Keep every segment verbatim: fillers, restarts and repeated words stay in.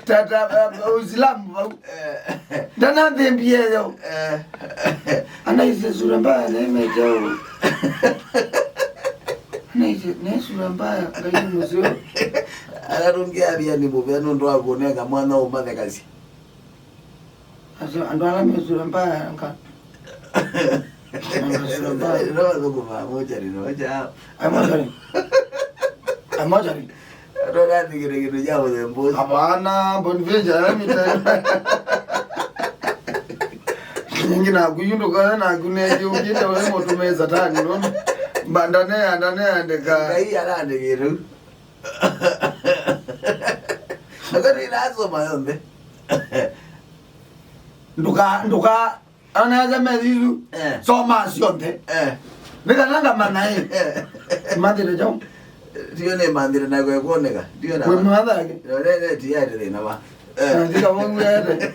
Tata, uh, Uislamu vau. Eh. Ndanathĩmbie yo. Eh. Anaisye sura mbaya na imejao. Anaisye ne sura mbaya, ngai musio. Ararungia athia ni muvea nundu wa kunenga mwana umathekasya. Asa, andũ ala me sura mbaya nga. Anga sura mbaya. No, no, kuma moja ni moja. Ai, moja ni. Ai, moja ni. Atoka athikire kĩndũ kya mũthemba ũcio. Hapana, Boniface, let me tell you. Nyingi naku yu ndũkoya naku nĩngĩ ũkĩte we mũtũmĩe satani, nũndũ mba ndaneya, ndaneandĩka. Ngai arandĩkĩte u. Akati inasoma yonthe. Ndũka, ndũka, Ona eza mezi isu. Eh. Soma syonthe. Eh. Nĩ kana ngamanya ĩ. Eh. Mathĩna kyaũ? Ndiyo nĩ mathĩna na kwe kuoneka. Ndiyo na. Wĩ mathake. Yo ne ne ti ya thĩna wa. Eh. Na thĩna wa ngwete.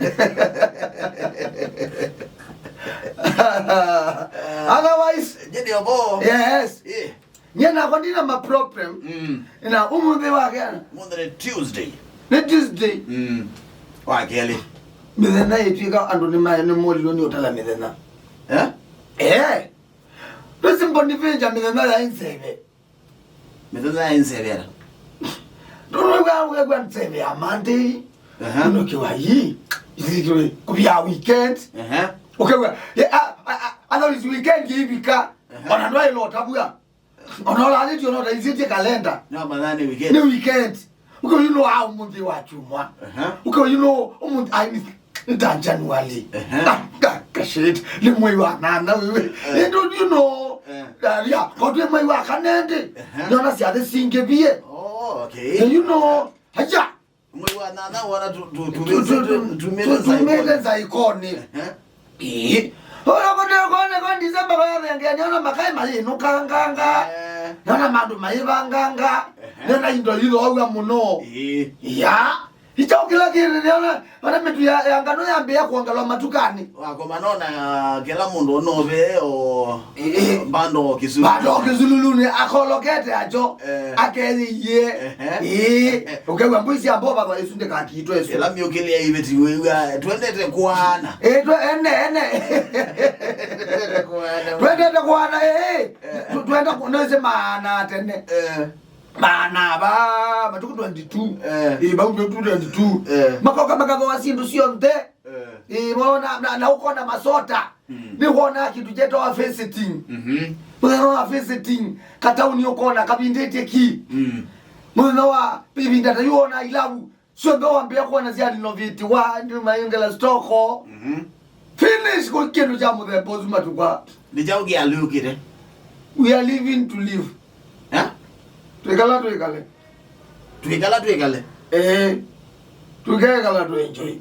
Otherwise, jeni obo. Yes. Eh. Nyie nakwa ndina ma problem. Mm. Na ũmũnthĩ wa kena. Mũnthĩ nĩ Tuesday. Nĩ Tuesday. Mm. Wa kelĩ. Mĩthenya ĩtwĩka andũ nĩ maĩ nĩ molilo nĩ ũtala mĩthenya. Eh? Eh. Twĩsĩ Boniface mĩthenya ya nseve. Mĩthenya ya nseve ara. Ndũrũga ũkegwa nseve ya Monday. Aha. Nũkiwa yi. Isikwe kubia weekend. Aha. Ũkegwa. Ye, a, a, a, otherwise weekend ivika. Aha. Ona ndwaĩlota bua. Ona ũlalĩtio no taisĩtye kalenda. No mathaa nĩ weekend. Nĩ weekend. Ũke ũyu no a ũmũnthĩ wa kyumwa. Aha. Ũke ũyu no ũmũnthĩ, ai, nĩ, nĩ ta January. Aha. Ah, ka, ka shit. Nĩ mwei wa nana wewe. Eh. Ĩndũ you know. Eh. Daria, kotwe mwei wa kanende. Aha. Nĩona syathĩ singĩ bie. Oh, okay. You know. Haya. Mwei wa nana wona tu- tu- tu- tumĩte tu- tu- tumĩte tu- tumĩte nzaikoni. Nzaikoni. Ehe. Ĩĩ. Ũla kũte kone kwa December kwa thengea, nĩona makai mayĩnũkanganga. Eh. Nĩona mandũ mayĩvanganga. Ehe. Nĩona indo ithoaua mũno. Ĩĩ. Ya. Icho kĩla kĩndũ nĩona, ona mĩtu ya, ya ngano yambĩĩa kuongelwa matukanĩ. Wakoma nona kĩla mũndũ onove o. Ĩĩ. Bando o kĩsululu. Bando o kĩsululunĩ, akolokete acho. Eh. Akeyĩie. Ehe. Ĩĩ. Ũkew'a mbũi sya mbova thwa isu ndĩkakitwe isu. Ĩla myũkĩlĩa iveti wĩw'a, twendete kwana. Ĩĩ, twe-, ene, ene. Twendete kwana. Twendete kwana, ĩĩ. Eh. Tu- twenda ku- noise maana tene. Eh. Maana ava, matuku twenty-two. Eh. Ĩĩ, vau twenty-two. Eh. Makoka makathoa syĩndũ syonthe. Eh. Ĩĩ, mona, na, na ũkona masota. Mm. Nĩwonaa kĩndũ kyetawa visiting. Mhm. Mũthenya wa visiting, katauni ũkona kavindĩtye ki. Mm. Mũthenya wa ĩvinda ta yu wona ilavu, syonthe wambĩa kuona sya renovate wa, ndio mayongela stock. Mhm. Finish kwa kĩndũ kya mũthemba ũsu matukwa. Nĩ kyaũ kĩalyũkĩte? We are living to live. Eh? Twĩkala twĩkale. Twĩkala twĩkale. Eh. Tũkekala tũenjoy.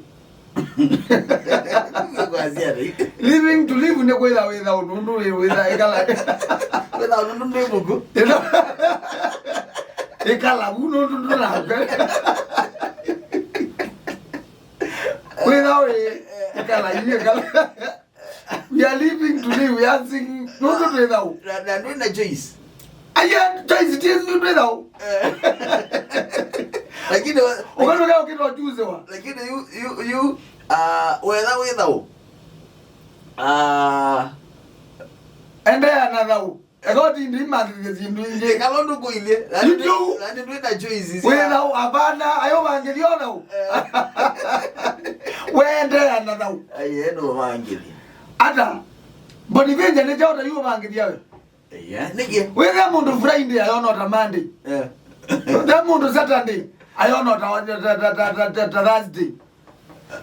Kwasya rĩ. Living to live nĩ kwĩtha wĩtha ũndũ ũndũ wĩ wĩtha ĩkala. Kwĩtha ũndũ ũndũ nĩ mũkũ. Ĩkala. Ĩkala vu nũndũ ndũnakwe. Wĩtha wĩ ĩkala yu ĩkala. We are living to live, we are singing. Nũndũ twĩ thau. Na, na ndwĩ na choice. Aya, choice ti ĩsu twĩ thau. Eh. Lakini wa- Ũkatũkea ũkĩtwa juice wa. Lakini yu, yu, yu, ah, wetha wĩ thau. Ah. Endeea na thau. Eko ti ndimathithie syĩndũ ingĩ. Ĩkala ũndũ kũilyĩ. Yu tu. Nani ndwĩ na choice. Wĩ thau, hapana, ayo vangĩlio thau. Eh. Weendeea na thau. Ai, eno vangĩlio. Ata? Boniface nĩ kyaũ ta yu ũvangĩthya we? Yeah, nĩkĩ? Wĩthĩa mũndũ Friday ayona ta Monday. Eh. Wĩthĩa mũndũ Saturday ayona ta, ta, ta Thursday.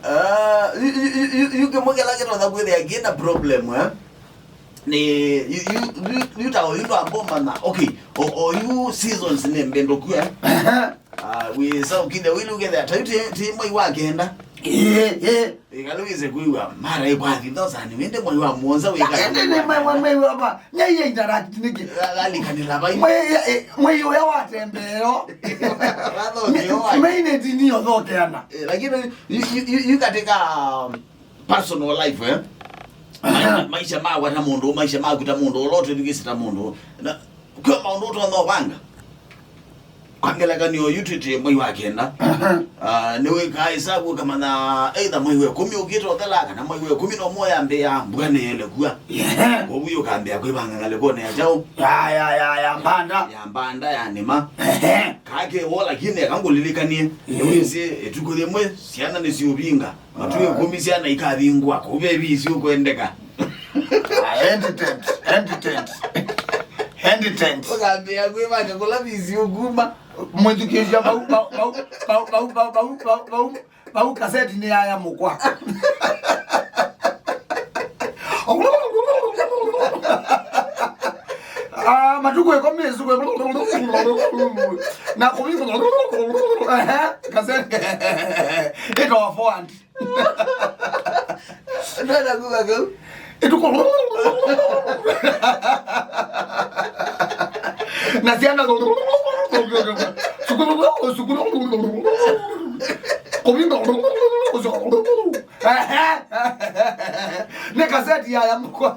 Ah, yu, yu, yu, yu, yu kĩmwe kĩla kĩtonya kwĩthĩa kĩna problem, eh? Nĩ, yu, yu, yu, yu ta oyu ndwambomana. Okay, o, oyu seasons nĩ mbĩndũku, eh? Aha. Ah, wĩsa ũkĩthĩa wĩlĩ ũkethĩa, ta yu ti, ti mwei wa kenda. Ĩĩ, ĩĩ. Ĩkalũ wĩse kwĩw'a, mara ĩkwathi thosani, wĩndĩ mwei wa mũonza wĩka. Ĩndĩ nĩ mwei, mwei, mwei wa ma, nyaiye interact nĩkĩ? Lalikanĩla vai. Mwei, eh, mwei ũya wa tembeo. Wathokeo wa. Mei nĩ dini yothokeana. Eh, lakini yu, yu, yu, yu katika, um, personal life, eh? Maisha makwa ta mũndũ, maisha maku ta mũndũ, ũla ũtwĩthukĩsye ta mũndũ. Na kwĩ maũndũ ũtonya ũvanga. Kwa ngelekany'o, yu twĩ mwei wa kenda. Ah, nĩwĩkaa ĩsavu ũkamanya either mwei wa ĩkũmi ũkĩte ũthela kana mwei wa ĩkũmi na ũmwe yambĩĩa, mbua nĩyĩle kua. Yeah. Kwoou yu ũkambĩĩa kwĩvanga ngalĩkonĩ ya kyaũ? Ya, ya, ya, ya mbanda. Ya mbanda ya nĩma. Ehe. Kake wo lakini eka ngũlilikanie. Yeah. Nĩwĩsĩ ĩtukũ yĩmwe syana nĩsiũvinga. Matu ĩkũmi syana ikavingwa, kũu ve visi ũkwendeka. Ah, hesitant, hesitant. Hesitant. Ũkambĩĩa kwĩvanga kũla visi ũkuma. Mwĩthukĩĩsya vau, vau, vau kaseti nĩ yaya mũkwa. Ah, matukũ ĩkũmi ĩsu na kũvi-, ehe, kaseti. Ĩtawa forward. Ndona kuga kau. Ĩtukũ. Na syana. Sukulu, sukulu. Kũvinga. Nĩ kaseti yaya mũkwa.